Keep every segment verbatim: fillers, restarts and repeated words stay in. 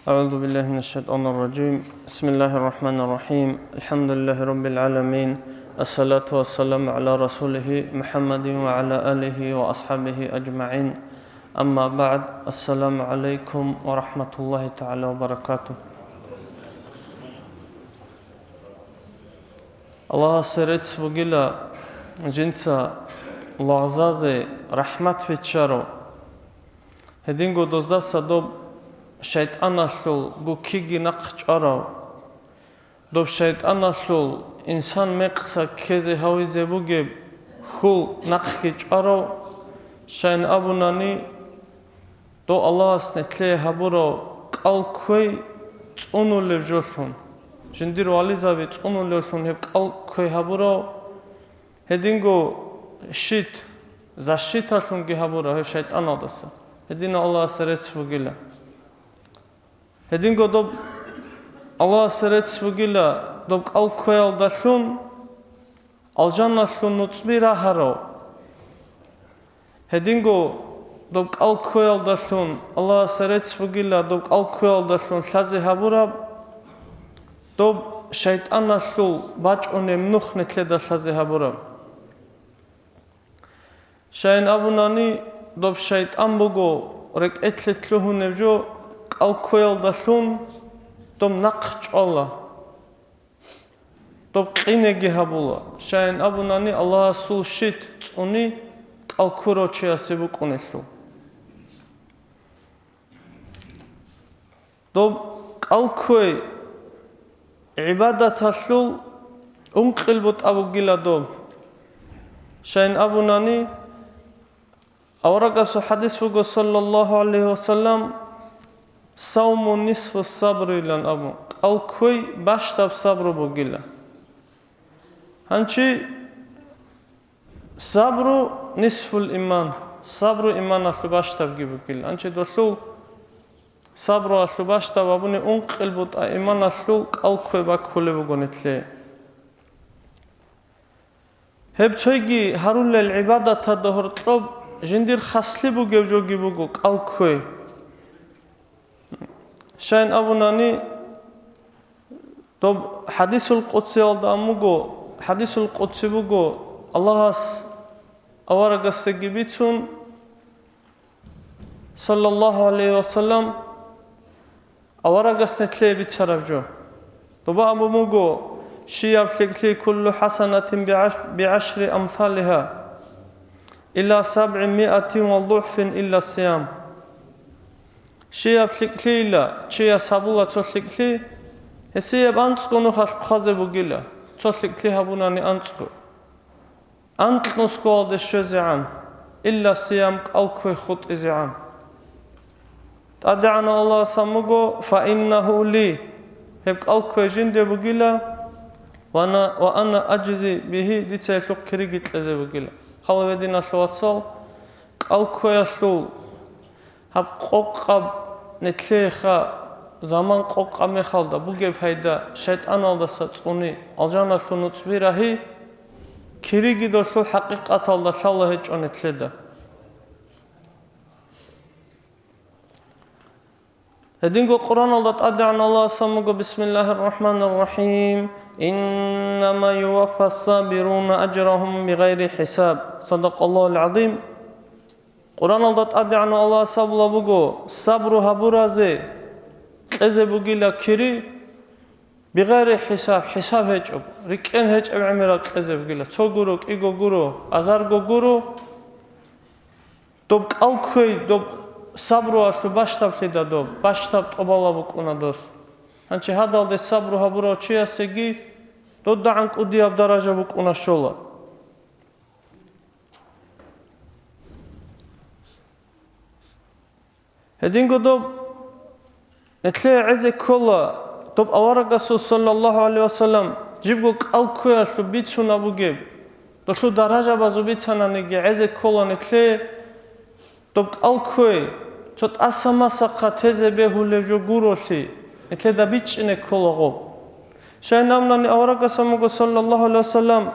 أعوذ بالله من الشيطان الرجيم. بسم الله الرحمن الرحيم. الحمد لله رب العالمين. الصلاة والسلام على رسوله محمد وعلى آله وأصحابه أجمعين. أما بعد. السلام عليكم ورحمة الله تعالى وبركاته. Аллагьасе рецц бугила, жинца лагъзазе рахӀмат биччаро. Гьединго доздаса доб шайтӀаналъул гуккиги нахъ чӀварав, доб шайтӀаналъул инсан мекъса ккезе гьавизе бугеб хьул нахъги чӀварав, щайин абунани, дов Аллагьас нилъее гьабурав кӀал кквей цӀунулеб жолъун, жиндир вализаби цӀунулевлъун гьеб кӀал кквей гьабурав, гьединго щит, защиталъунги гьабурав гьеб шайтӀаналдаса, гьединав Аллагьасе рецц бугила. Гьединго доб Аллагьасе рецц бугила, доб кӀал кквеялдалъун алжаналъул нуцӀби рагьарав. Гьединго доб кӀал кквеялдалъун Аллагьасе рецц бугила, доб кӀал кквеялдалъун лъазе гьабураб, доб шайтӀаналъул бачӀунеб нух нилъеда лъазе гьабураб. Щайин абунани, доб шайтӀан буго рекӀелъе лъугьунеб жо, кӀал кквеялдалъун доб нахъ чӀвала. Доб къинеги гьабула, щайин абунани Аллагьасул щит цӀуни кӀал ккурав чиясе букӀунелъул. Доб кӀал кквей гӀибадаталъул ункъил бутӀа бугила доб. Щайин абунани, аварагасул хадис буго, саллаллаху гӀалайхи вассалам, «Савму нисфу сабру», – илан абун, кӀал кквей бащдаб сабру бугила. Гьанчи сабру нисфул иман, сабру иманалъул бащдабги бугила. Гьанчи долъул сабруалъул бащдаб абуни ункъил бутӀа иманалъул кӀал кквей баккулеб буго нилъее. Гьеб цойги гьарулел гӀибадатада гьоркьоб жиндир хаслъи бугеб жоги буго кӀал кквей. Щайин абунани, доб хадисул къудсиялда амуго, хадисул къудси буго, Аллагьас аварагасдаги бицун, саллаллаху гӀалайхи вассалам, аварагас нилъее бицараб жо. Доба абун буго, щияб лъикӀлъи: «Куллу хӀасанатин бигӀаш-, бигӀашри амсалиха, иля сабгӀи миатин ва дугӀфин илля сиям». Щияб лъикӀлъийила чияс гьабула цо лъикӀлъи, гьесияб анцӀго нухалъ хъвазе бугила, цо лъикӀлъи гьабунани анцӀго. Анкьнусгоялде щвезегӀан, илля сиям кӀал кквей хутӀизегӀан. ТӀадегӀанав Аллагьас абун буго: «Фаиннагьу ли», гьеб кӀал кквей жинде бугила, ва ана, ва ана аджзи бигьи, дица гьелъухъ кириги кьезе бугила. Хал гьединалъул, вацал, кӀал кквеялъул гьаб къокъаб нилъееха заман къокъаб мехалда бугеб гьайда шайтӀаналдаса цӀуни, алжаналъул нуцӀби рагьи, кириги долъул хӀакъикъаталда лъала гьечӀо нилъеда. Гьединго Къуръаналда ТӀадегӀан Аллагьас абун буго: «Бисмиллагьир рахӀманир рахӀим. Иннама юваффас сабируна аджрагьум бигъайри хӀисаб». Садакъаллагьул гӀазим. Къуръаналда ТӀадегӀанав Аллагьас абулеб буго, сабру гьабуразе кьезе бугила кири, бигъайри хӀисаб, хӀисаб гьечӀеб, рикӀкӀен гьечӀеб гӀемерал кьезе бугила, цо гуро, кӀиго гуро, азарго гуро. Доб кӀал кквей, доб сабруалъул бащдаб лъида доб, бащдаб тӀубала букӀуна дос. Гьанчи гьадалде сабру гьабурав чиясеги додагӀан кӀудияб даража букӀуна щола. Гьединго доб нилъее гӀезе ккола, доб аварагасул, саллаллагьу гӀалайгьи вассалам, жибго кӀал кквеялъул бицунеб бугеб, долъул даражабазул бицананиги гӀезе ккола нилъее, доб кӀал кквей, цо тӀаса-масахъа тезе бегьулеб жо гуролъи, нилъеда бичӀчӀине ккола гъоб. Щайин абунани аварагас абун буго, саллаллагьу гӀалайгьи вассалам,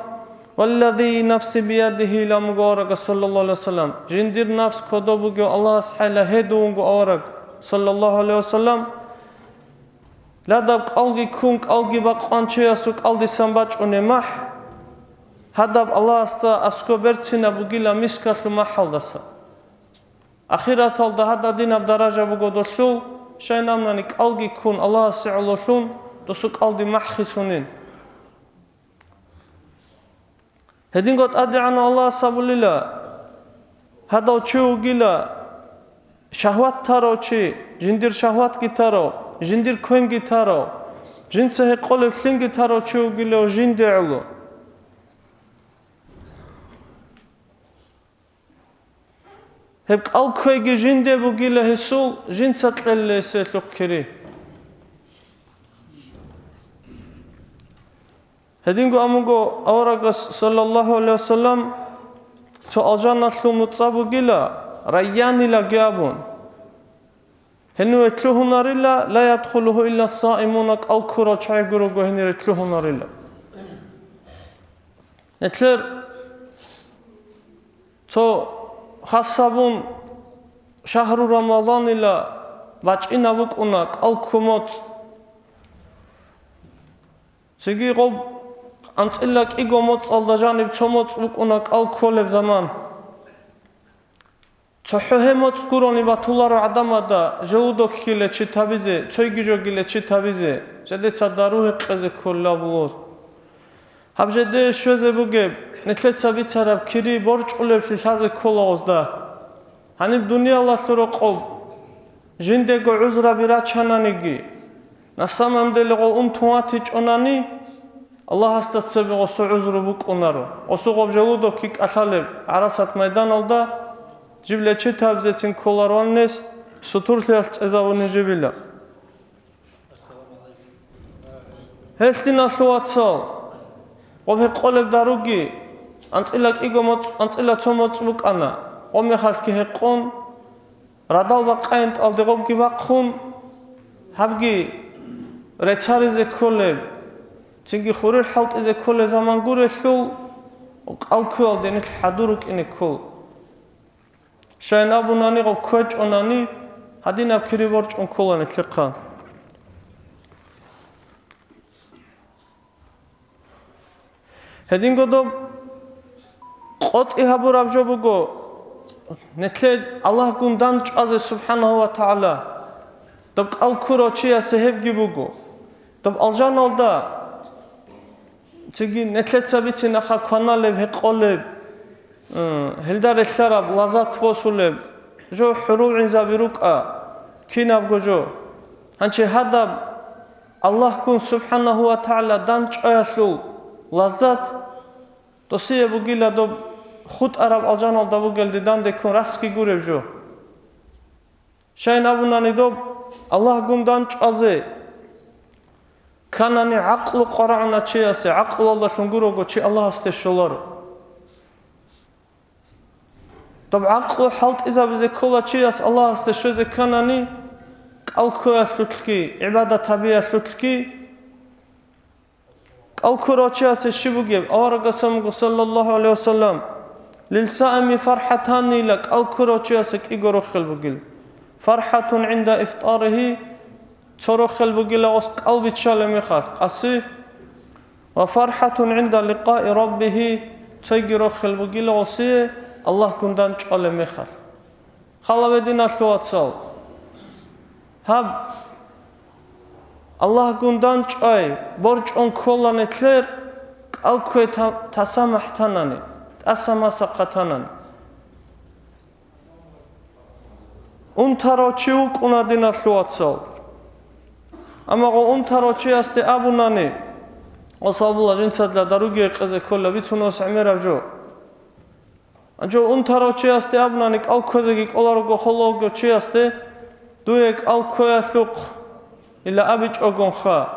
«Валлази нафси биядигьи», илан буго аварагас, саллаллагьу гӀалайгьи вассалам, жиндир нафс кодоб бугев Аллагьас хӀайла, гьедувунго авараг, саллаллагьу гӀалайгьи вассалам, Ладаб кӀалги ккун, кӀалги бакъван чиясул кӀалдисан бачӀунеб махӀ, гьадаб Аллагьасда аскӀоб берцинаб бугила мискалъул махӀалдаса. Ахираталда гьададинаб даража буго долъул, щайин абунани кӀалги ккун Аллагьасе гӀололъун, досул кӀалдиб махӀ хисунин. Гьединго ТӀадегӀанав Аллагьас абулила, гьадав чи вугила, шагьват тарав чи, жиндир шагьватги тарав, жиндир квенги тарав, жинца гьекъолеб лъимги тарав чи вугилев жинде гӀоло. Гьеб кӀал кквеги жинде бугила гьесул, жинца кьелила гьесиялъухъ кири. Гьединго амуго аварагас, саллаллагьу гӀалайгьи вассалам, цо алжаналъул нуцӀа бугила, Райянилаги абун. Гьениве лъугьунарила, ла ядхулугьу илла саимуна, кӀал ккурал чагӀи гурого гьенире лъугьунарила. Гьелъер цо хас гьабун, шагьру Рамазанила бачӀинаб букӀуна кӀал ккун моцӀ. Цинги гъоб анцӀила кӀиго моцӀалда жаниб цо моцӀ букӀуна кӀал кколеб заман. ЦохӀо гьеб моцӀ гурони батуларо гӀадамазда желудок лечить гьабизе, цойги жоги лечить гьабизе, жидеца дару гьекъезе кколеб гьабулеб. Гьаб жидее щвезе бугеб, нилъеца бицараб кири борчӀулеблъи лъазе ккола гъозда. Гьаниб дуниялалъул рокъоб жиндего гӀузраби рачананиги, на самом деле гъов унтун ватичӀонани, Аллагьасда цебе гъосул гӀузру букӀунаро. Гъосул гъоб желудок кӀалъалеб гӀарасат майданалда жиб лечить гьабизецин кколароан нес, сутурлъиялъ цӀезавунин жибила. Гьелъ, диналъул вацал, гъоб гьекъолеб даруги анцӀила кӀиго моцӀ, анцӀила цо моцӀ букӀана, гъоб мехалъги гьекъон, радал бакъайин тӀалде гъобги бахъун, гьабги рецаризе кколеб, цинги хурир хӀалтӀизе кколеб заман гурелъул, кӀал кквеялде нилъ хӀадур рукӀине ккол. Щайин абунани, гъоб кквечӀонани, гьадинаб кири борчӀун ккола нилъехъа. Гьединго доб къотӀи гьабураб жо буго, нилъе Аллагьгун дандчӀвазе, субхӀанагьу ва тагӀала, доб кӀал ккурав чиясе гьебги буго. Доб алжаналда цинги нилъеца бицинаха кваналеб, гьекъолеб, м, гьелда релълъараб лаззат босулеб жо, хӀурул гӀинзаби рукӀа, кинабго жо. Гьанже гьадаб Аллагьгун, субхӀанагьу ва тагӀала, дандчӀваялъул лаззат досие бугила доб хутӀараб алжаналда бугелде данде ккун расги гуреб жо. Щайин абунани, доб Аллагьгун дандчӀвазе кканани, гӀакълу къварагӀуна чиясе, гӀакълуялдалъун гурого чи Аллагьасде щоларо. Доб гӀакълу хӀалтӀизабизе ккола чияс Аллагьасде щвезе кканани, кӀал кквеялъулъги, гӀибадат гьабиялъулъги. КӀал ккурав чиясе щиб бугеб? Аварагас абун буго, саллаллагьу гӀалайгьи вассалам, лилсаими фархӀатани, ила кӀал ккурав чиясе кӀиго рохел бугила. ФархӀатун гӀинда ифтарихи, цо рохел бугила гъос кӀал биччалеб мехалъ, къаси, ва фархӀатун гӀинда ликъаи раббихи, цойги рохел бугила гъосие Аллагьгун дандчӀвалеб мехалъ. Хал гьабе, диналъул вацал. Гьаб, Аллагьгун дандчӀвай, борчӀун ккола нилъер, кӀал кквей та-, тасамахӀ танани, тӀаса-маса хъатанани. Унтарав чи вукӀуна, диналъул вацал. Амма гъо унтарав чиясде абунани, гъос абула, жинцадила даруги гьекъезе ккола, бицунос гӀемераб жо. Гьанже унтарав чиясде абунани, кӀал кквезеги кӀоларого холев чиясде, дуе кӀал кквеялъухъ ила абичӀогонха.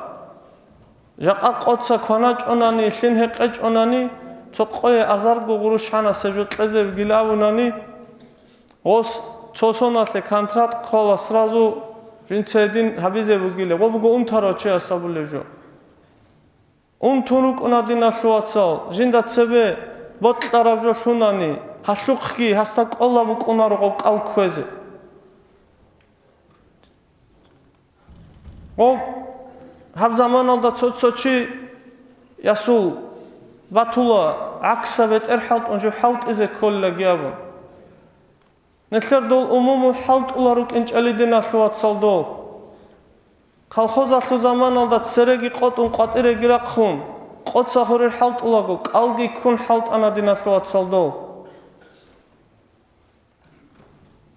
Жакъа къоца кваначӀонани, лъим гьекъечӀонани, цо къое азарго гъурущ гьанасеб жо кьезе бугила абунани, гъос цо соналъе контракт ккола, сразу жинца гьедин гьабизе бугила, гъо буго унтарав чияс абулеб жо. Унтун рукӀуна, диналъул вацал, жинда цебе бокьараб жо лъунани, гьалъухъги гьасда кӀолеб букӀунаро гъоб кӀал кквезе. Гъоб Гьаб заманалда цо-цо чи ясул батула гӀакса бетӀер хӀалтӀун жо хӀалтӀизе кколилаги абун. Нилъер дол умумул хӀалтӀула рукӀинчӀали, диналъул вацал, дол. Колхозалъул заманалда цереги къотӀун, къватӀиреги рахъун, къоца гьурир хӀалтӀулаго, кӀалги ккун хӀалтӀана, диналъул вацал, дол.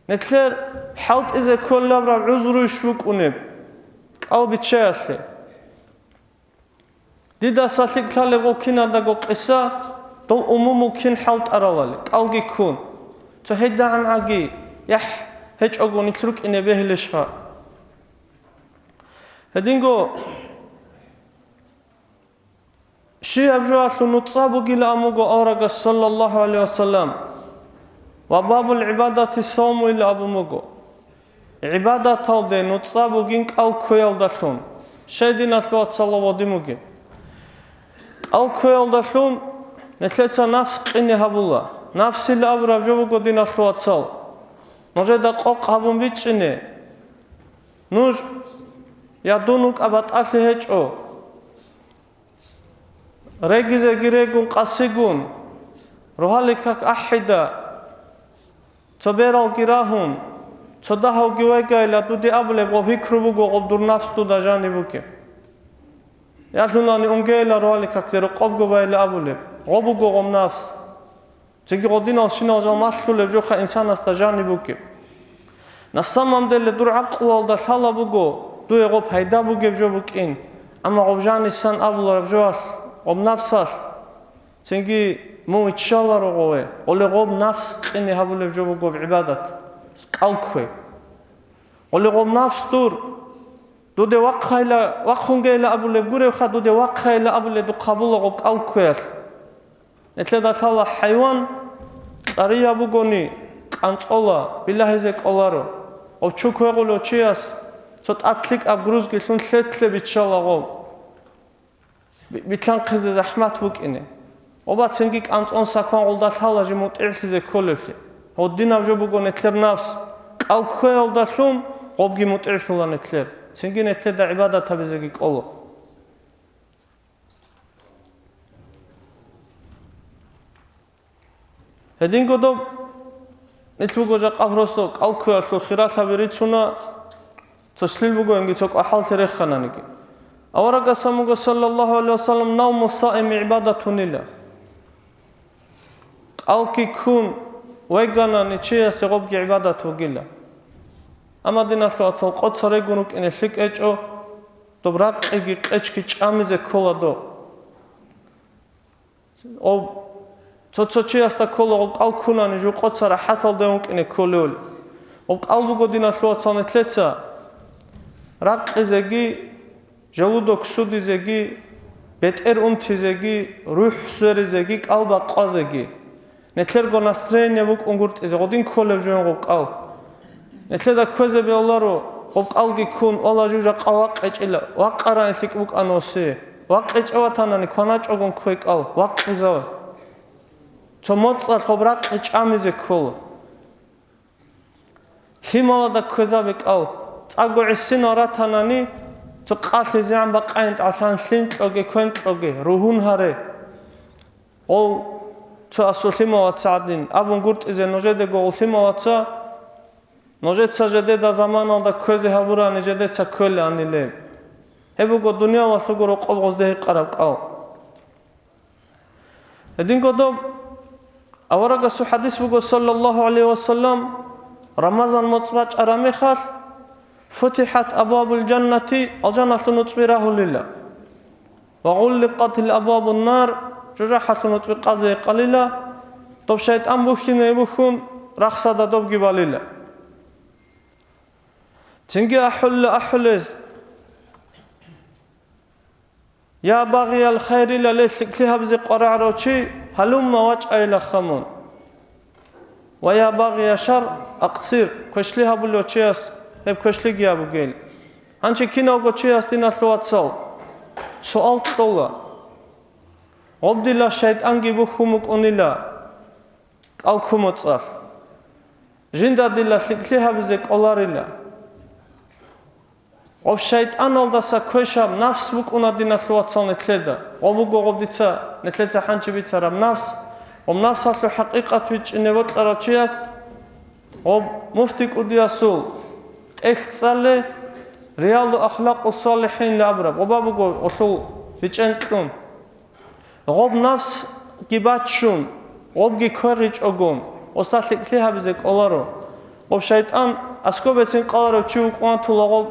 Нилъер хӀалтӀизе кколеб гӀузруйищ букӀунеб кӀал биччаялъе? Дидаса лъикӀ лъалеб гъо киналдаго къиса, дол умумул кин хӀалтӀаралали, кӀалги ккун. Цо гьедагӀан гӀаги, яхӀ, гьечӀого нилъ рукӀине бегьилищха? Гьединго щибаб жоялъул нуцӀа бугилаан буго аварагас, саллаллагьу гӀалайгьи вассалам, ва бабул гӀибадати савму илан абун буго. ГӀибадаталде нуцӀа бугин кӀал кквеялдалъун, щай, диналъул вацал, гъодин бугеб. КӀал кквеялдалъун нилъеца нафс къине гьабула. Нафсилан абураб жо буго, диналъул вацал, нужеда къокъ гьабун бичӀчӀине. Нуж я дун вукӀа батӀалъи гьечӀо, регизеги регун, къасигун, рогьалил как ахӀида, цо бералги рагьун, цо дагьавги вегайила, дуде абулеб гъоб пикру буго, гъоб дур нафс дуда жаниб бугеб. Ялъунани унгейила рогьалил какде, рокъобго байила абулеб, гъоб буго гъоб нафс. Цинги гъодиналщинал жал малъулеб жоха инсанасда жаниб букӀин. На самом деле дур гӀакълуялда лъала буго дуе гъоб пайда бугеб жо букӀин, амма гъоб жанисан абулараб жоялъ, гъоб напсалъ, цинги мун виччаларо гъове, гъоле гъоб напс къине гьабулеб жо бугеб гӀибадат, кӀал ккве. Гъоле гъоб напс дур, дуде вахъайила, вахъунгейила абулеб гуребха, дуде вахъайила абулеб духъ гьабула гъоб кӀал кквеялъ. Нилъеда лъала хӀайван, кьарияб бугони, кӀанцӀола, билагьизе кӀоларо. Гъоб чу квегъулев чияс цо тӀад лъикӀаб грузги лъун лъетлъе биччала гъоб. Би-, билъанхъизе захӀмат букӀине. Гъоб цинги кӀанцӀон сакван гъолда лъала жи мутӀигӀлъизе кколеблъи. Гъодинаб жо буго нилъер напс, кӀал кквеялдалъун гъобги мутӀигӀлъула нилъер, цинги нилъеда гӀибадат гьабизеги кӀола. Гьединго доб нилъ буго жакъа просто кӀал кквеялъул хиралъаби рицуна, цо лъил бугоинги цо кӀвахӀалте рехананиги. Аварагасан буго, саллаллагьу гӀалайгьи вассалам, навму саими гӀибадатунила. КӀал ккун вегани чиясе гъобги гӀибадат вугила. Амма, диналъул вацал, къоца регун рукӀине лъикӀ гьечӀо, доб ракъиги къечги чӀамизе ккола доб. Гъоб цо-цо чиясда ккола гъоб кӀал ккунани жо къоца рахӀаталде ункъине кколевли. Гъоб кӀал буго, диналъул вацал, нилъеца ракъизеги, желудок судизеги, бетӀер унтизеги, рухӀ сверизеги, кӀал бакъвазеги. Нилъерго настроение букӀун гуртӀизе, гъодин кколеб жойин гъоб кӀал. Нилъеда кквезе бегьуларо, гъоб кӀалги ккун, вала жив жакъа вакъичӀила, вакъарани лъикӀ букӀана осе. ВакъичӀев ватанани кваначӀогун кквей кӀал, вакъизавай. Цо моцӀалъ гъоб ракъи чӀамизе ккола. Лъималада кквезабе кӀал, цӀакъго гӀисинал ратанани, цо къалъизегӀан бакъайин тӀалъан лъим кьоге, квен кьоге, ругьун гьаре. Гъов цо асул лъималаца гӀадин абун гуртӀизе нужедего, гъов лъималаца, нужеца жедеда заманалда кквезе гьабурани жедеца кквелаанилеб. Гьеб буго дуниялалъулго рокъоб гъозде гьикъараб кӀал. Гьединго доб аварагасул хӀадис буго, саллаллагьу гӀалайгьи вассалам, Рамазан моцӀ бачӀараб мехалъ, футихӀат абвабул жаннати, алжаналъул нуцӀби рагьулила, ва гъулликъатил абвабун нар, жужахӀалъул нуцӀби къазе гьекъалила, доб шайтӀан бухьине бухьун, рахсада добги балила. Цинги ахӀулла ахӀулез, Я багъиял хайрила, ле лъикӀлъи гьабизе къварагӀарав чи, гьалумма вачӀайилаха мун. Ва я багъия шар, акъсир, квешлъи гьабулев чияс гьеб квешлъиги гьабугел. Гьанчи кинавго чияс, диналъул вацал, суал кьола. Гъоб дила шайтӀанги бухьун букӀунила кӀал ккун моцӀалъ. Жинда дила лъикӀлъи гьабизе кӀоларила. Гъоб шайтӀаналдаса квешаб нафс букӀуна, диналъул вацал, нилъеда. Гъоб буго гъоб дица, нилъеца хӀанчи бицараб нафс. Гъоб нафсалъул хӀакъикъат бичӀчӀине бокьарав чияс гъоб муфти кӀудиясул тӀехь цӀале, Риялу ахлакъу салихӀин абураб, гъоба буго гъолъул бичӀчӀен кьун. Гъоб нафсги баччун, гъобги кверичӀогун, гъосда лъикӀлъи гьабизе кӀоларо. Гъоб шайтӀан аскӀобецин къаларав чи вукӀун ватула гъоб,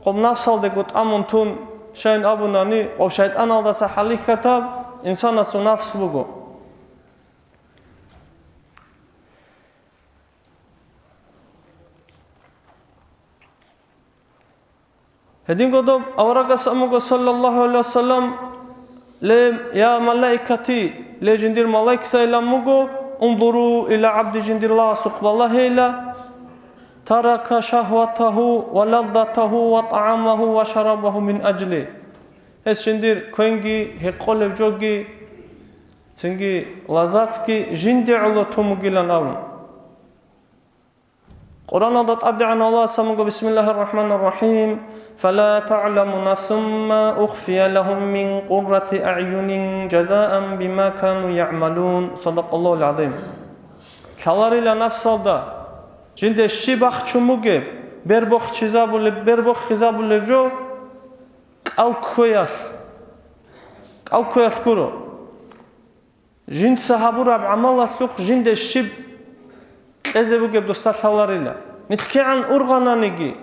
гъоб нафсалдего тӀамун тун, щайин абунани, гъоб шайтӀаналдаса хӀалихьатаб инсанасул нафс буго. Гьединго доб аварагас амуго, саллаллагьу гӀалайгьи вассалам, ле, я малаикати, ле, жиндир малаикзайилан муго, унзуру ила гӀабди, жиндир лагъасухъ балагьейила, тарака шагьватагьу ва ладдатагьу ва тӀагӀамагьу ва шарабагьу мин ажли. Гьес жиндир квенги, гьекъолеб жоги, цинги лаззатги жинде гӀоло тун бугилан абун. Къуръаналда ТӀадегӀан Аллагьас амуго, бисмиллагьир рахӀманир рахӀим, «Фала тагӀламу нафсун ма ухфия лагьум мин къуррати агӀюнин жазаан бима кану ягӀмалун». Садакъаллагьул гӀазим. Лъаларила нафсалда, жинде щиб бахчун бугеб, бер бохчизабулеб, бер бохизабулеб жо, кӀал кквеялъ, кӀал кквеялъ гуро. Жинца гьабураб гӀамалалъухъ жинде щиб кьезе бугеб досда лъаларила. Нилъ кигӀан ургъананиги,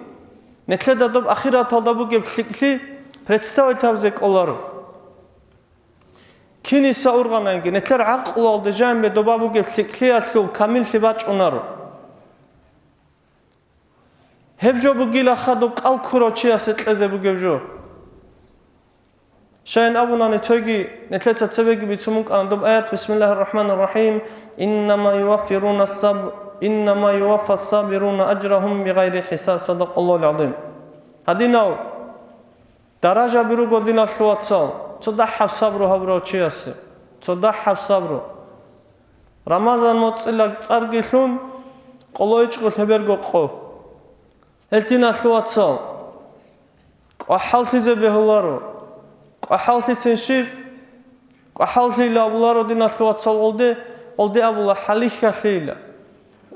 нилъеда доб ахираталда бугеб лъикӀлъи представить гьабизе кӀоларо. Киниса ургъананиги, нилъер гӀакълуялде жанибе доба бугеб лъикӀлъиялъул камиллъи бачӀунаро. Гьеб жо бугила хадуб кӀал ккурав чиясе кьезе бугеб жо. Щайин абунани, цойги нилъеца цебеги бицун букӀана доб аят, бисмиллагьир рахӀманир рахӀим, «Иннама юваффируна саб-, иннама юваффа сабируна ажрагьум бигъайри хӀисаб». Садакъаллагьул гӀазим. Гьадинав даражаби руго, диналъул вацал, цо дагьаб сабру гьабурав чиясе, цо дагьаб сабру. Рамазан моцӀила цӀарги лъун, къоло ичӀго лъеберго къо. Гьел, диналъул вацал, кӀвахӀаллъизе бегьуларо. КӀвахӀаллъицин щиб? КӀвахӀаллъийилан абуларо, диналъул вацал, гъолде, гъолде абула хӀалихьалъийилан.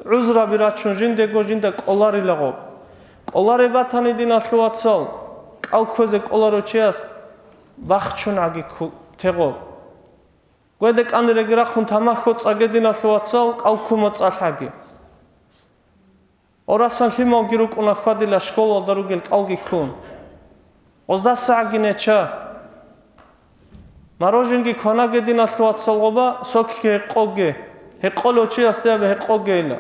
ГӀузраби рачун жиндего жинда кӀоларила гъоб. КӀолареб батани, диналъул вацал, кӀал кквезе кӀоларев чияс бахчун гӀаги кку-, те гъоб. ГведекӀанреги рахъун тамахьго цӀаге, диналъул вацал, кӀал ккун моцӀалъ гӀаги. Орасан лъималги рукӀуна хьвадила школалда ругел кӀалги ккун. Гъоздаса гӀаги неча. Мороженги кванаге, диналъул вацал, гъоба, сокги гьекъоге. Гьекъолев чиясде абе гьекъогейила.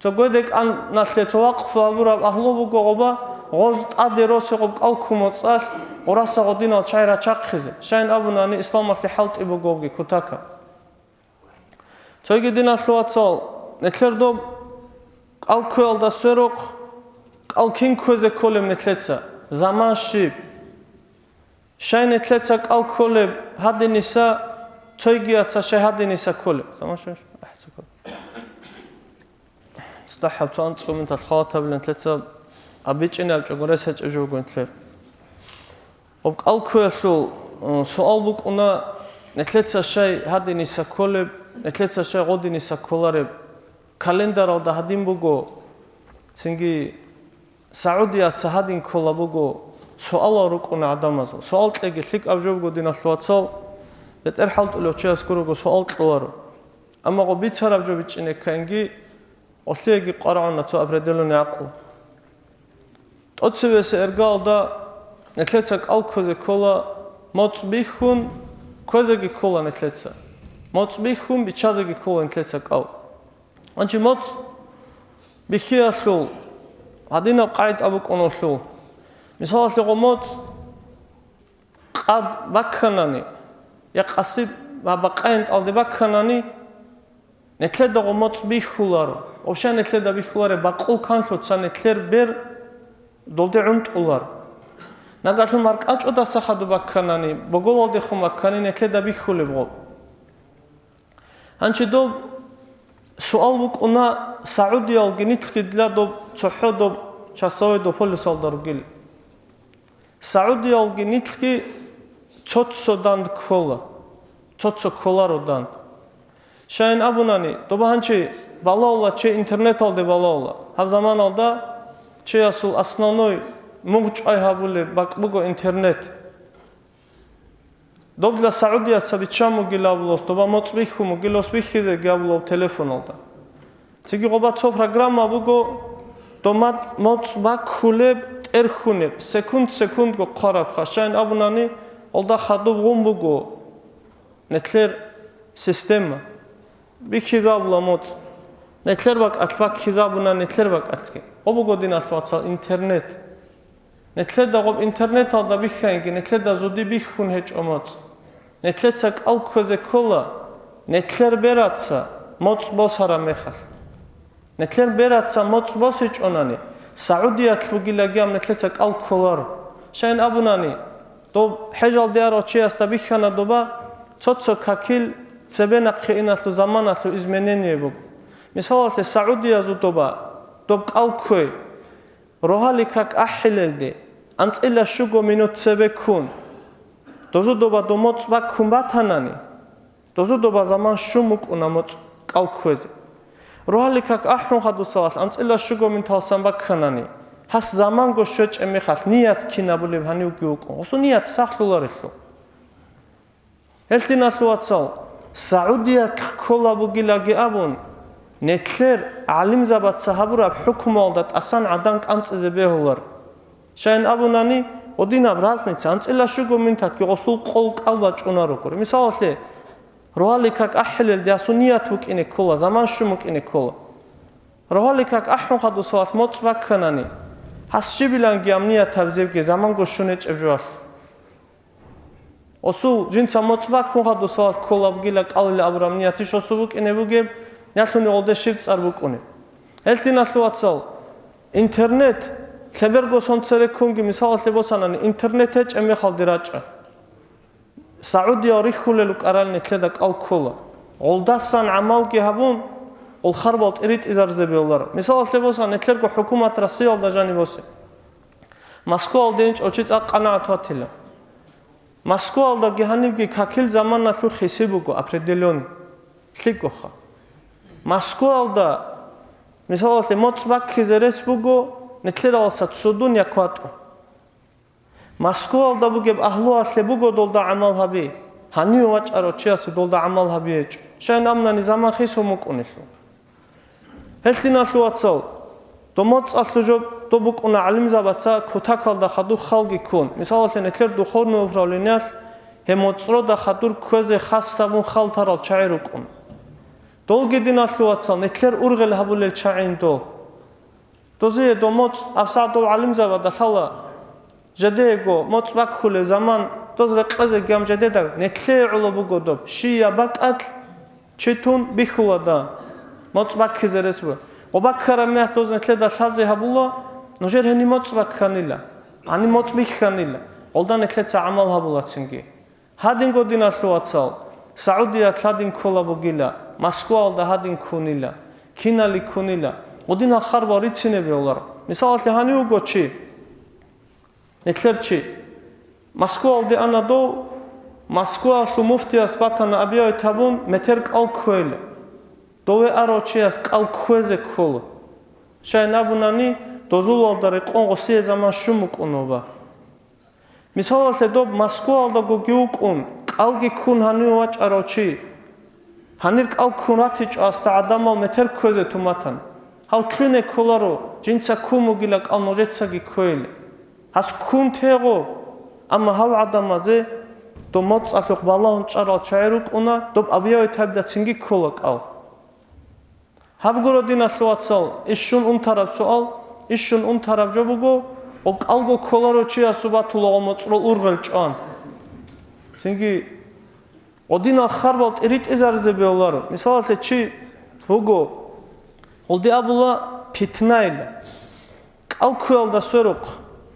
Цо гведекӀаналъе цо вакъфу гьабураб агьлу буго гъоба, гъоз тӀаде росегъоб кӀал ккун моцӀалъ, гъураса гъодинал чай рачахъизе. Щайин абунани, исламалъе хӀалтӀи бугоги кутака. Цойги, диналъул вацал, нилъер доб кӀал кквеялда сверухъ, кӀал кин кквезе кколеб нилъеца? Заман щиб? Щай нилъеца кӀал кколеб гьадиниса, цойгияца щай гьадиниса кколеб? Заман щиб? ЦӀдахӀаб цо анцӀго минуталъ халатабилан нилъеца абичӀинаб чӀого рес гьечӀеб жо буго нилъер. Гъоб кӀал кквеялъул, э, суал букӀуна, нилъеца щай гьадиниса кколеб, нилъеца щай гъодиниса кколареб? Календаралда гьадин буго, цинги Саудияца гьадин ккола буго, суалал рукӀуна гӀадамазул. Суал кьеги, лъикӀаб жо буго, диналъул вацал, бетӀер хӀалтӀулев чияс гурого суал кьоларо. Амма гъоб бицараб жо бичӀчӀине кканги, гъолъиеги къварагӀуна цо определённый гӀакълу. ТӀоцевесеб иргаялда нилъеца кӀал кквезе ккола, моцӀ бихьун кквезеги ккола нилъеца. МоцӀ бихьун биччазеги ккола нилъеца кӀал. Гьанже моцӀ бихьиялъул гьадинаб къагӀида букӀуналъул. Мисалалъе, гъо моцӀ къад бакканани, я къасиб ва бакъайин тӀалде бакканани, нилъеда гъо моцӀ бихьуларо. Вообще нилъеда бихьуларе бакъул канлъуца нилъер бер долде гӀунтӀулар. Нагагьлъун маркӀачӀудаса хадуб бакканани, боголалдехун баккани нилъеда бихьулеб гъо. Гьанчи доб суал букӀуна, Саудиялги нилъги дила доб цохӀо доб часовой доб полюсалда ругел. Саудиялги нилъги цо-цо данд ккола, цо-цо кколаро данд. Щайин абунани, доба гьанчи балагьула чи интернеталде балагьула. Гьаб заманалда чиясул основной мугъчӀвай гьабулеб бакӀ буго интернет. Добла Саудияца биччан бугилавлос, доба моцӀ бихьун бугилос бихьизеги абулав телефоналда. Цинги гъоба цо программа буго, дома моцӀ баккулеб, тӀерхьунеб, секунд-секундго хъвараб, хъащайин абунани, гъолда хадуб гъун буго нилъер система. Бихьизабула моцӀ. Нилъер бакӀалъ баккизабуна нилъер бакӀалъги. Гъо буго, диналъ вацал, интернет. Нилъеда гъоб интернеталда бихьанги, нилъеда зуди бихьун гьечӀо моцӀ. Нилъеца кӀал кквезе ккола, нилъер бераца моцӀ босараб мехалъ. Нилъер бераца моцӀ босичӀонани, Саудиялъ бугилаги аб нилъеца кӀал кколаро. Щайин абунани, доб хӀежалде арав чиясда бихьана доба, цо-цо какил цебе нахъе иналъул заманалъул изменение буго. Мисалалъе, Саудиязул доба, доб кӀал кквей, рогьалил как ахӀилелде, анцӀила щуго минут цебе ккун, дозу доба доб моцӀ баккун батанани, дозу доба заман щун букӀуна моцӀ кӀал кквезе. Рогьалил как ахӀун хадусалалъ анцӀила щуго минуталсан бакканани, гьас заманго щвечӀеб мехалъ ният кин абулеб гьанивги вукӀун, гъосул ният сахлъуларелъул. Гьел, диналъул вацал, Саудиялъ ккола бугилаги абун, нилъер гӀалимзабаца гьабураб хӀукмуялда тӀасан гӀадан кӀанцӀизе бегьулар. Щайин абунани, гъодинаб разница, анцӀила щуго минуталъги гъосул къол кӀал бачӀунарогури. Мисалалъе, рогьалил как ахӀилелде гьасул ният букӀине ккола, заман щун букӀине ккола. Рогьалил как ахӀун хадусалалъ моцӀ бакканани, гьас щибиланги гьаб ният гьабизебги заманго щун гьечӀеб жоялъ. Гъосул жинца моцӀ баккун хадусалалъ кколабгила кӀалила абураб ниятищ гъосул букӀине бугеб, ялъуни гъолде щиб цӀар букӀунеб. Гьел, диналъул вацал, интернет, лъеберго сон цереккунги, мисалалъе босанани, интернет гьечӀеб мехалде рачӀа. Саудиял рихьулел рукӀарал нилъеда кӀал ккола. Гъолдасан гӀамалги гьабун, гъол харбал тӀиритӀизаризе бегьуларо. Мисалалъе босани, нилъерго хӀукумат Россиялда жаниб босе. Москваялде инчӀев чи цӀакъ къанагӀат ватила. Москваялдаги гьанибги какил заманалъул хиси буго, определённый. Лъикъоха. Москваялда, мисалалъе, моцӀ баккизе рес буго, нилъераласа цудун я кватӀун. Москваялда бугеб агьлуялъе буго долда гӀамал гьаби, гьаниве вачӀарав чиясе долда гӀамал гьаби гьечӀо. Щайин абунани заман хисун букӀунелъул. Гьел, диналъул вацал, доб моцӀалъул жо доб букӀуна гӀалимзабаца кутакалда хадуб халги ккун. Мисалалъе, нилъер духовный управлениялъ гьеб моцӀрода хадур кквезе хас гьабун хал тарал чагӀи рукӀун. Долги, диналъул вацал, нилъер ургъел гьабулел чагӀин дол. Дозие доб моцӀ, абсагӀат дов гӀалимзабада лъала, жидеего моцӀ баккулев заман, доз рекъезе гьаб жидеда нилъее гӀоло буго доб, щибаб бакӀалъ чи тун бихьула доб, моцӀ баккизе рес буго. Гъоб баккараб мехалъ доз нилъеда лъазе гьабула, нужер гьениб моцӀ бакканила, гьаниб моцӀ бихьанила, гъолда нилъеца гӀамал гьабулацинги. Гьадинго, диналъул вацал, Саудиялъ гьадин ккола бугила, Москваялда гьадин ккунила, кинали ккунила, гъодинал харбал рицине бегьуларо. Мисалалъе, гьанив вуго чи, нилъер чи. Москваялде ана дов, Москваялъул муфтияс батана объявить гьабун, метер кӀал кквейила. Дове арав чияс кӀал кквезе ккола. Щайин абунани, дозулалда рекъон гъосие заман щун букӀун гъоба. Мисалалъе, доб Москваялдагоги вукӀун, кӀалги ккун гьаниве вачӀарав чи, гьанир кӀал ккун ратичӀо асда гӀадамал метер кквезе тун батан. Гьав лъугьине кколаро, жинца ккун бугила кӀал нужецаги кквейилан. Гьас ккун тего, амма гьал гӀадамазе доб моцӀалъухъ балагьун чӀарал чагӀи рукӀуна, доб объявить гьабидацинги ккола кӀал. Гьаб гуро, диналъул вацал, иш щун унтараб суал, иш щун унтараб жо буго, гъоб кӀалго кколарев чиясул батула гъо моцӀрол ургъел чӀван. Цинги гъодинал харбал тӀиритӀизаризе бегьуларо. Мисалалъе, чи вуго, гъолде абула питнайилан. КӀал ккуялда сверухъ,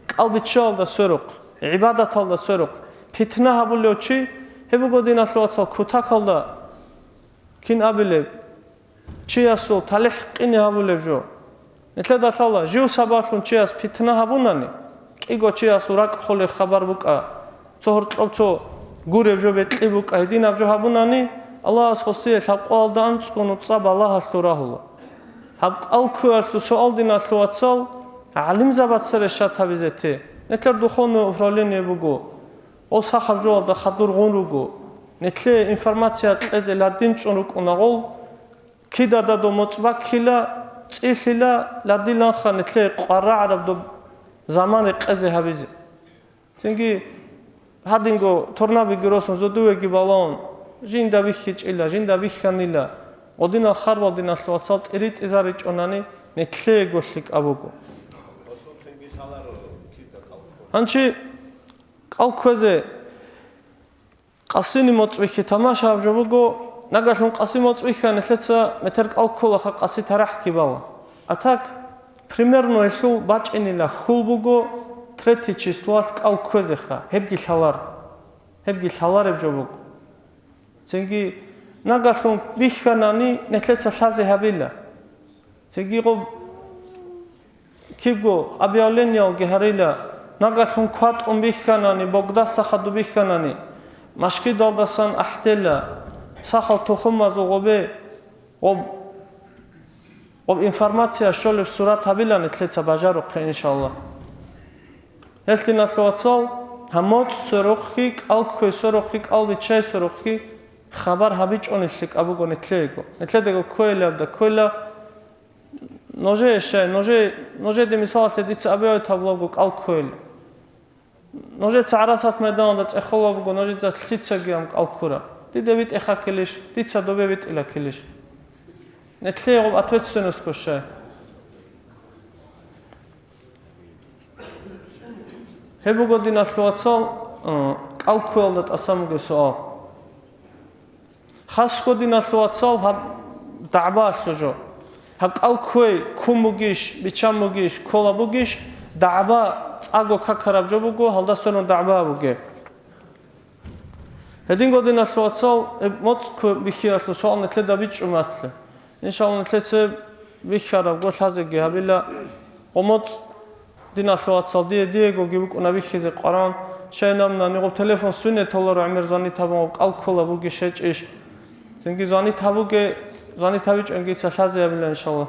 кӀал биччалда сверухъ, гӀибадаталда сверухъ питна гьабулев чи, гьеб буго, диналъул вацал, кутакалда кин абилеб, чиясул талихӀ къине гьабулеб жо. Нилъеда лъала, жив сабаблъун чияс питна гьабунани, КӀиго чиясул ракӀ холеб хабар букӀа, цо гьоркьоб цо гуреб жо бекьи букӀа, гьединаб жо гьабунани, Аллагьас гъосие лъабкъоялда анцӀго нуцӀа балагьалъур рагьула. Гьаб кӀал кквеялъул суал, диналъул вацал, гӀалимзабаца решат гьабизе те. Нилъер духовное управление буго, гъо сахаб жоялда хадур гъун руго. Нилъее информация кьезе ладин чӀун рукӀуна гъол, кидада доб моцӀ баккила, цӀилъила, ладиланха нилъее къварагӀараб доб заман рекъезе гьабизе. Цинги гьадинго торнабиги росун, зодувеги балаун, жинда бихьичӀила, жинда бихьанила, гъодинал харбал, диналъул вацал, тӀиритӀизаричӀонани, нилъеего лъикӀаб буго. Гьанчи кӀал кквезе къасини моцӀ бихьи, тамашаб жо буго, нагагьлъун къаси моцӀ бихьа, нилъеца метер кӀал кколаха, къаси тарахӀги бала. А так, примерно гьелъул бачӀинила хьул буго третий числоялъ кӀал кквезеха, гьебги лъалар. Гьебги лъалареб жо буго. Цинги нагагьлъун бихьанани, нилъеца лъазе гьабила. Цинги гъоб кибго объявлениялги гьарила, нагагьлъун кватӀун бихьанани, богдаса хадуб бихьанани, машгидалдасан ахӀдела, сахал тухумазул гъобе, гъоб, гъоб информация щолеб сурат гьабила нилъеца бажарухъе, иншалла. Гьелъ, диналъул вацал, гьаб моцӀ сверухъги, кӀал кквей сверухъги, кӀал биччай сверухъги хабар гьабичӀони лъикӀаб буго нилъеего. Нилъедаго кквейилабда кквела, нужее щай, нужее, нужеде мисалалъе дица абияб гьабулебго кӀал кквейила. Нужеца ГӀарасат майданалда цӀехола буго, нужеца лъицаги гьаб кӀал ккура. Дида битӀе хакилищ, дица добе битӀила килищ? Нилъее гъоб ответственность ккущай. Гьеб буго, диналъул вацал, э, кӀал кквеялда тӀасан бугеб суал. Хасго, диналъул вацал, гьаб дагӀбаялъул жо. Гьаб кӀал кквей, ккун бугищ, биччан бугищ, ккола бугищ, дагӀба цӀакъго какараб жо буго, гьалда сверун дагӀба бугеб. Гьединго, диналъул вацал, гьеб моцӀ кквей бихьиялъул суал нилъеда бичӀчӀун батила. Иншалла, нилъеца бихьарабго лъазеги гьабила. Гъо моцӀ, диналъул вацал, дие диегоги букӀуна бихьизе къваран. Щайнаб нани гъоб телефон свине толаро гӀемер звонит гьабун, гъоб кӀал ккола бугищ гьечӀищ. Цинги звонит гьабуге, звонит гьабичӀониги дица лъазе гьабила, иншалла.